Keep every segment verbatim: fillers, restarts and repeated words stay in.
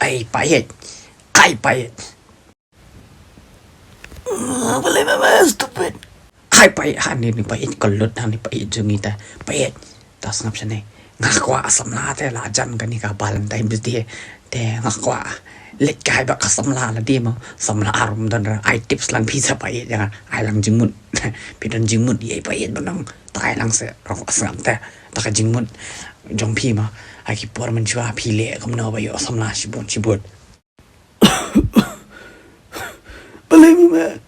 Ai paieit. Ai paieit. Balei mama stupid. Ai paieit, ha ni ni paieit, ka lut ha ni paieit jong ngi ta. Paieit. Ta sngap shane. Nga kwah samla te la jan kane ka Valentine's Day. Te nga kwah leit kai ba ka samla la di mo. Samla arum don ra ai tips lang phi sa paieit jong nga. Ai lang jingmut. Phi don jingmut ïa paieit ba nang. Ta ai lang se rong sngap te. Ta ka jingmut jong phi mo. Ai ki por mynshwa phi leh kumno ba ïoh samla shibun shibun. Balei mama.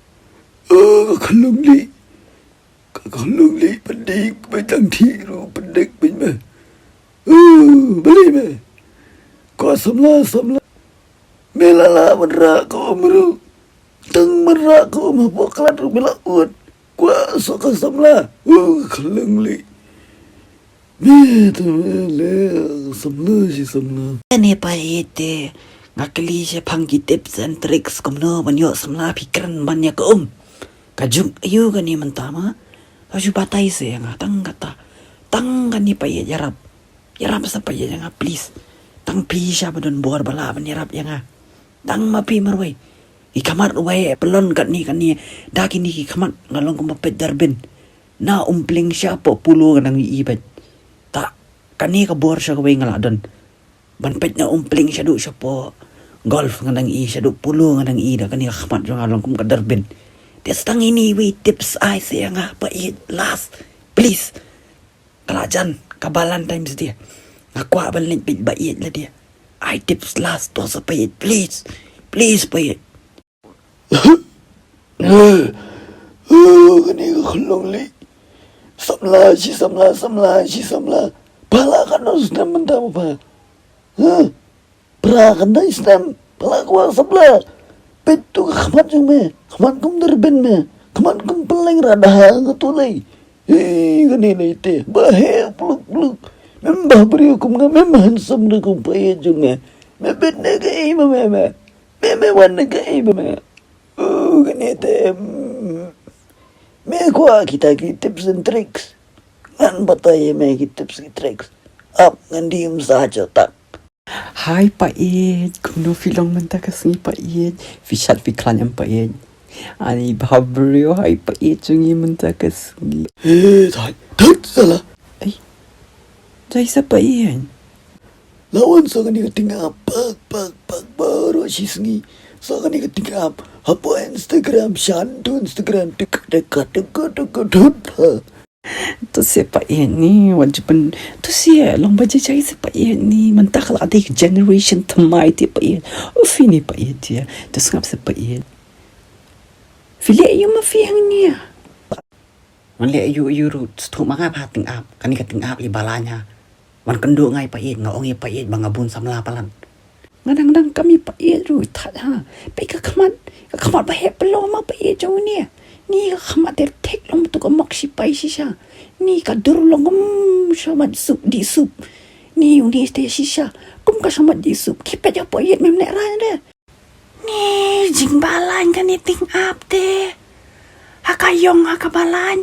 Oh, ka khunlung li. Ka khunlung li, pyndik, bai tang thi ru, pyndik, bai me. Oh, balei me. Ko samla, samla. Me la la manra ko umru. Tang manra ko um hapoh klat ru me la ut. Kwah so ka samla. Oh, ka khunlung li. Ni tu le samla shi samla. Ani paieit te nga kylli shaphang ki tips and tricks kumno ban ïoh samla phi kren ban ïa ka um. Ka juk aïu kane mynta ma. Ka ju batai se ïa nga tang kata. Tang kane paieit ïarap. Ïarap sa paieit ïa nga please. Tang phi sha ba don bor ba lah ban ïarap ïa nga. Tang ma phi marwei. I khmat wei pelon katne kane. Da kine ki khmat nga long kumba peit darbin. Na Umpling shapoh Polo nga dang ïohi beit. Ta kane ka bor sha kawei nga la don. Ban peit na Umpling shaduh shapoh Golf nga dang ïohi, shaduh Polo nga dang ïohi, da kane ka khmat jong nga long kum ka darbin. Te sa tang ine iwei tips ai sa ïa nga paieit last. Please. Ka la jan ka Valentine's Day. Nga kwah ban leit peit paieit la dia. Ai tips last to sa paieit please. Please paieit. Kane ka khunlung li. Samla shi samla, samla shi samla. Pha la katno snem mynta pha. Phra khyndai snem. Pha la kwah samla. Peit tu ka khmat jong me. Khmat kum darbin me. Khmat kum pylleng radha nga tu lei. Hi kane lei te. Ba he pluk pluk. Mem ba briew kum nga, mem handsome da kum paieit jong me. Me peit ne kaei ma me me. Me me wan ne kaei ma me. Oh, kane te, mm, me kwah kita ki tips and tricks. Ngan batai ïa me ki tips ki tricks. Ap ngan diem sa ha jaka tak. Hai paieit, kumno phi long mynta ka sngi paieit? Phi shad phi khlaiñ em paieit? Ani bhabriew hai paieit jong ngi mynta ka sngi. He, thait, thait sala. Ai. Jai sa paieit. La wan sa kane ka tyngab, pak pak pak baroh shi sngi. Sa kane ka tyngab hapoh Instagram, shan tu Instagram, tik tik tik tik tik tik. To se paieit ni, wat ju pyn, to se long ba jai jai se paieit ni, mynta ka la dei ka generation thymmai te paieit. U phi ni paieit te, to sngap se paieit. Phi leh aïu ma phi hangne? Wan leh aïu aïu ruh, sngewthuh ma nga ba tyngab, kane ka tyngab li ba la ñiah. Wan kynduh nga ïa paieit, nga ong ïa paieit ba nga bun samla palat. Nga dang dang kam ïa paieit ruh, thait ha. Peit ka khmat, ka khmat ba heh pynlong ma paieit jong une. Ni ka khmat te thik long tu ka mok sipai shisha. Ni ka dur long kum shamat sup dih sup. Ni une te shisha kum ka shamat dih sup. Ki peit ïa paieit mem lehrain de. Ni jingbalang kane tyngab te. Ha ka ïong ha ka balang.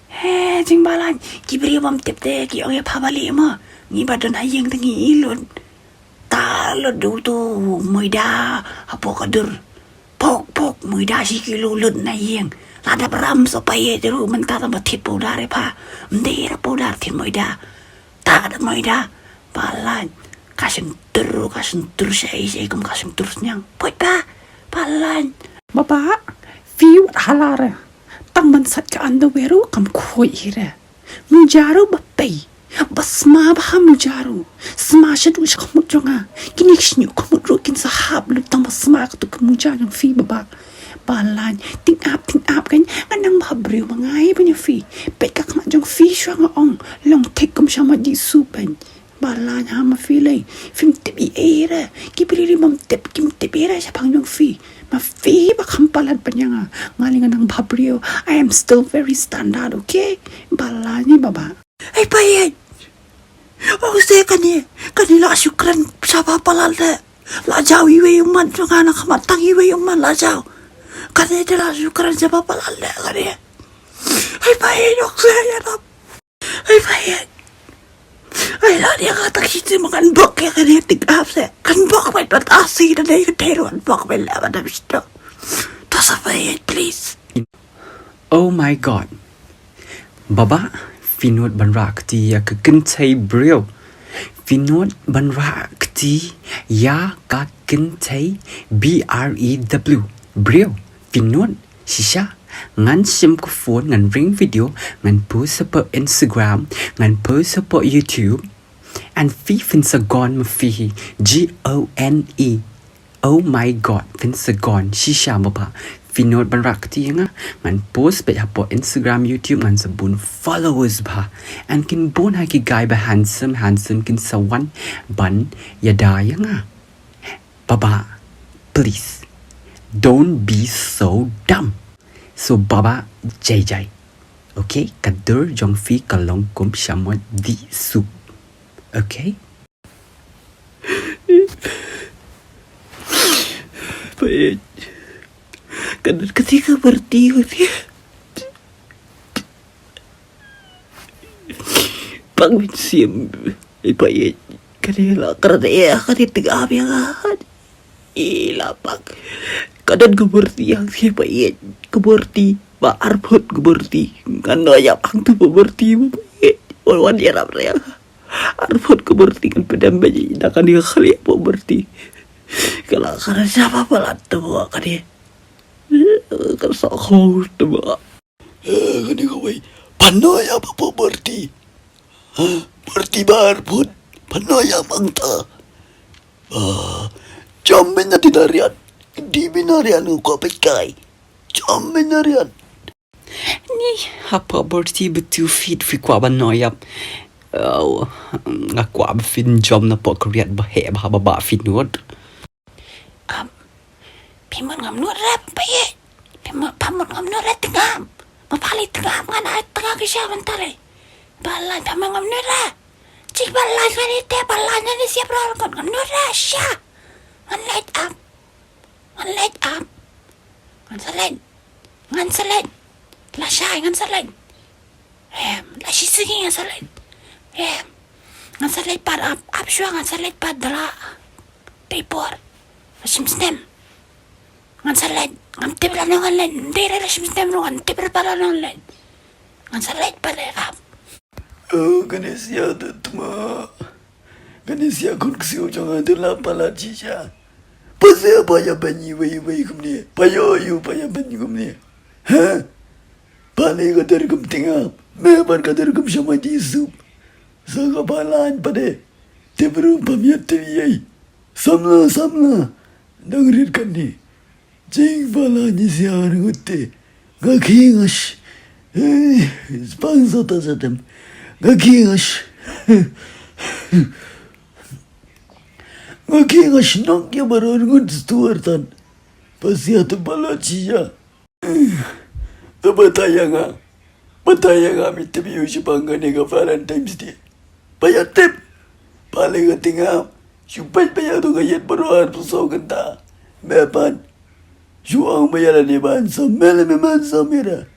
He, jingbalang. Ki briew bym tip te ki ong ïa pha ba lieh mo. Ngi ba don ha ïing te ngi lut. Ta lut du tu, moida hapoh ka dur. Pok pok, moida shi kilo lut na ïing. La dap ram sa paieit ruh mynta tang ba thied powder ïa pha. Ym dei da powder thied moida. Ta da moida. Balang. Ka shyntur, ka shyntur shaei shaei kum ka shyntur sniang. Poi pa. Balang. Baba, phi wat hala re. Tang ban sait ka underwear ruh kam khuid hi re. Muja ruh ba pei. Ba sma bha muja ruh. Sma shaduh sha khmut jong nga. Kine ki shñiuh khmut ruh kin sa hap lut tang ba sma katu ka muja jong phi baba. Balang, tyngab tyngab kan, nga nang bhabriew ma nga ïa ban ïa phi. Peit ka khmat jong phi shuwa nga ong, long thik kum shamat dih sup kan. Balang ha ma phi lei, phim tip ei ei re. Ki briew bym tip, kim tip ei re shaphang jong phi. Ma phi ba kham palat ban ïa nga. Nga lei nga nang bhabriew. I am still very standard, okay? Balang ni baba. Ai paieit. Ong se kane, kane la shu kren sha ba palat de. La jaw iwei i ummat jong nga na khmat tang iwei i ummat la jaw. Kane te la shu kren sha ba palat de kane. Ai paieit, ong se ïarap. Ai paieit. Ai la dia kata ki tu makan bok ya kan tik ap se. Kan bok bai pat asi da dei ka dei wan bok bai la ba da bisto. To sa bai please. Oh my god. Baba, phi nud ban rah kti ïa ka kynthei briew. Phi nud ban rah kti ïa ka kynthei, B R E W. Briew, phi nud shisha. Ngan shim ka phone, ngan ring video, ngan post hapoh Instagram, ngan post hapoh YouTube. And phi phin sa gone ma phi hi. G O N E. Oh my god, phin sa gone shisha baba. Phi nud ban rah kti ïa nga. Ngan post beit hapoh Instagram, YouTube, ngan sa bun followers bha. And kin bun ha ki guy ba handsome handsome kin sa wan ban ïada ïa nga. Baba, please, don't be so dumb. So baba, jai jai. Okay, ka dur jong phi ka long kum shamoit di sup. Okay? Peit. Ka dur ka ti ka berti ka ti. Pang min sim. Ai peit. Ka dei la ka dei ka dei tengah ïa nga. I la pang. Ka don ka berti ïa nga peit. Ka berti ba arput ka berti. Ngan ïa pang tu ka berti ba peit. Wan wan ïa rap ïa nga. Arput ka berti kan pedam ba ji da ka dei ka khali ka berti. Ka la ka rasa ba palat tu ba ka dei. Ka sa khong tu ba. Eh, kane kawei. Pano ïa ba po berti. Ha, berti ba arput. Pano ïa bangta. Ah, jam bina ti darian. Di bina rian u ko pekai. Jam bina rian. Ni, hapa berti betu fit fi kwa ba no ïap. Oh, nga kwa ba fin jam na po kriat ba he ba ba ba fin wot. Am, phi mut ngam nud re, phi. Phi mut, phi mut ngam nud re tengam. Ma pali tengam ngan ai tengam ki sha ban tare. Ba lai phi mut ngam nud re. Cik ba lai kali te ba lai nani siap rol kon ngam nud re sha. Ngan leit ap. Ngan leit ap. Ngan sa leit. Ngan sa leit. Lashai ngan sa leit. Em, la shi sngi ngan sa leit. Em, ngan sa leit pat ap, ap shuwa ngan sa leit pat da la. Paper. La shim snem. Ngan sa leit. Ngam tip la ngan leit. Ndei re la shim snem ruh ngan tip re pat la ngan leit. Ngan sa leit pat leit ap. Oh, kane sia tu tma. Kane sia khun ksiew jong nga tu la palat shisha. Pase pa ïa ban iwei iwei kumne. Pa ïoh ïoh pa ïa ban kumne. Ha? Pale ka der kum tengap. Me ban ka der kum shama di sup. Sa ka palan pade. Te bru pam ïa te ïai. Samla samla. Dang rit kane. Jing pala ni sia ngut te. Nga khi ngash. Eh, spang sota satem. Nga khi ngash. Nga khi ngash nok ya baron ngut stuar tan. Pasia tu pala chia. Tu bataya nga. Bataya nga mi tebi uji bangane ka Valentine's Day. Paya tip. Pale ka tinga. Shu pait paya tu ka yet baru ar tu so kenta. Me pan. Shu ang paya la ni ban sa mele me man sa mira.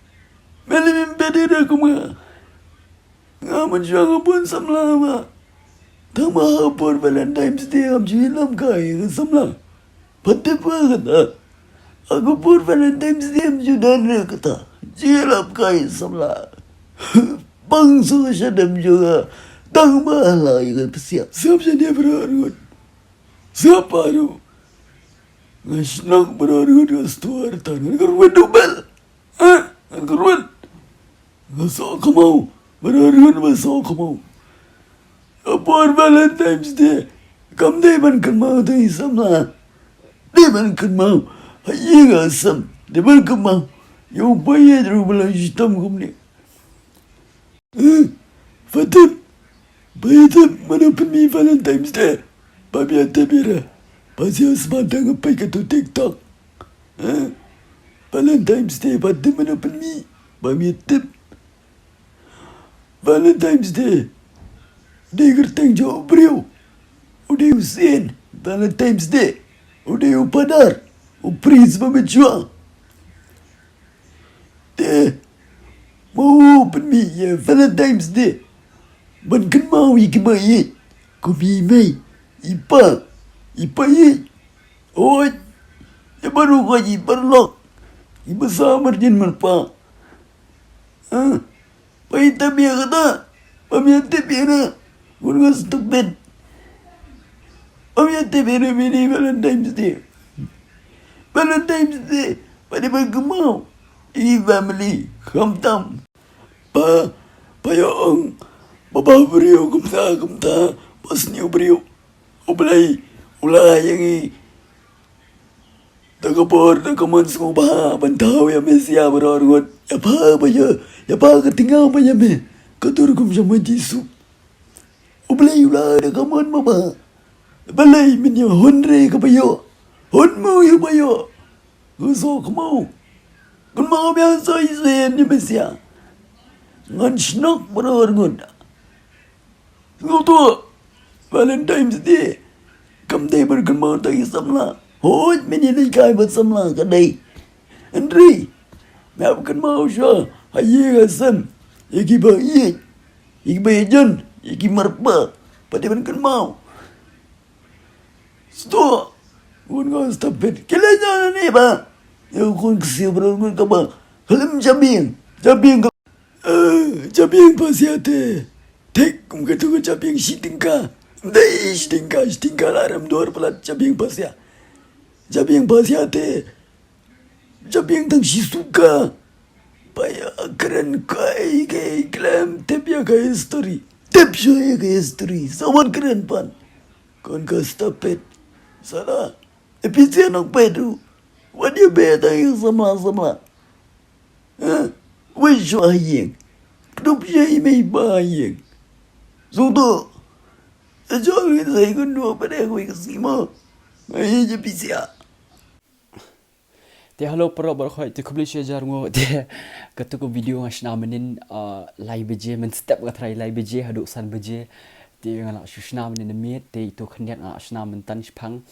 Mele me bedira kuma. Nga man shu ang pun samla ma. Tama ha por Valentine's Day am ju ilam kai ka samla. Pati pa kata. Aku por Valentine's Day am ju dan re kata. Ju ilam kai samla. Bang su sha dem juga. Tang ba la ïa ka pesiap. Siap sha dia bro arut. Siap aru. Nga shnong bro arut nga stuar tan. Nga ruan dubel. Ha? Nga ruan. Nga so kemau. Bro arut nga so kemau. Apor Valentine's Day. Kam dei ban kemau tu i samla. Dei ban kemau. Ayi nga sam. Dei ban kemau. Yo baye dru bela jitam kumne. Eh, Fatim, Fatim, mano pynmih Valentine's Day? Ba bia te bira. Ba sia sma dang pai ka tu TikTok. Eh, Valentine's Day, Fatim, mano pynmih? Ba mi tip. Valentine's Day. Dei kyrteng jong u briew. U dei u sien. Valentine's Day. U dei u padar. U prince ba mejua. Te, mo pynmih ïa Valentine's Day. Ban kynmaw ïa kiba ïeit, kum i mei, i pa, i pa ïeit. Hooid, ïa baroh khoit i paralok, i basa marjan marpa. Ha? Ba ïa tip ïa kata, ba ïa tip ïa na, ngun nga stupid. Ba ïa tip ïa na mini Valentine's Day. Valentine's Day, ba dei ban kynmaw ïa i family, khamtam. Ba, ba ïa ong, ba ba briew kumta, kumta, ba sniew briew. U Blei, u la ïa ngi. Da ka por, da ka mon sngewbha, ban thaw ïa Mesia baroh arngut. Ïa pha ba ïa, ïa pha ka tnga ba ïa me. Ka dur kum jong ma Jisu. U Blei u la da ka mon ba ba. Balei men ïa hun re ka ba ïoh. Hun mo ïa ba ïoh. Ka so ka mo. Kun ma ba ïa so i sen ïa Mesia. Ngan shnok baroh arngut. Sngewthuh, Valentine's Day kam dei ban kynmaw tang ïa samla. Hooid, men ïa leit kai bad samla ka dei. Hynrei me hap kynmaw shuwa ha ïing ha sem ïa kiba ïeit, ïa kiba ïeit jan, ïa ki marpa. Pat dei ban kynmaw. Sngewthuh, ngun nga stupid. Ki leit na ne ba ïa khun ksiew baroh ngut kaba khlem jabieng, jabieng ka Eh, jabieng pasia te. Thik kum katu ka jabieng shi tyngka. Dei shi tyngka, shi tyngka la rem dor palat jabieng pasia. Jabieng pasia te. Jabieng tang shi suka. Ba ïa kren kai kai klem tip ïa ka history. Tip shuh ïa ka history. Sa wan kren pan. Kon ka stupid. Sala. E pisia nok pedu. Wat ïa be tang ïa samla samla. Eh, wei shuwa ha ïing. Kdup shuwa i mei ba ha ïing. Sngewthuh. Sa jong i sa i kynduh pyneh wei ka sngi mo. Ai, je pisia. Te hello para baroh khoit, te khublei shihajar nguh, te katu ka video nga shna mynnin, uh, lai baje, mynstep nga tharai lai baje haduh san baje. Te nga la shu shna mynnin na miet, te itu khyndiat nga la shna myntan shipang.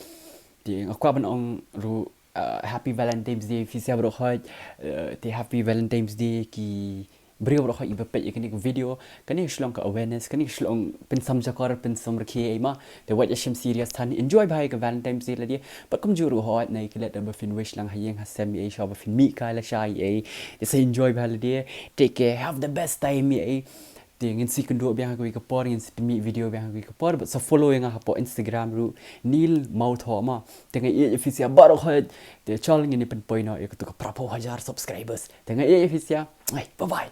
Te nga kwah ban ong ruh, uh, Happy Valentine's Day phi sha baroh khoit. Uh, te Happy Valentine's Day ki briew baroh khoit kiba peit ïa kane ka video. Kane ka shlong ka awareness, kane ka shlong pynsam jakor, pynsam rkhie ei ma. Te wat ïa shim serious than, enjoy bha ïa ka Valentine's Day lade. Bad kumjuh ruh hooid na ïa ki lad ba phin wish lang ha ïing ha sem ei, shuwa ba phin mih kai lashai ei. Te sa enjoy bha lade. Take care, have the best time ei. Te ngin sa ïakynduh biang ha kawei ka por, ngin sa pynmih video biang ha kawei ka por. Bad sa follow ïa nga hapoh Instagram ruh, Neil Mawthoh ma. Te nga ïeit ïa phi sha baroh khoit. Te chal ngin ïa pynpoi noh ïa katu ka phra phew hajar subscribers. Te nga ïeit ïa phi sha. Ai, bye bye.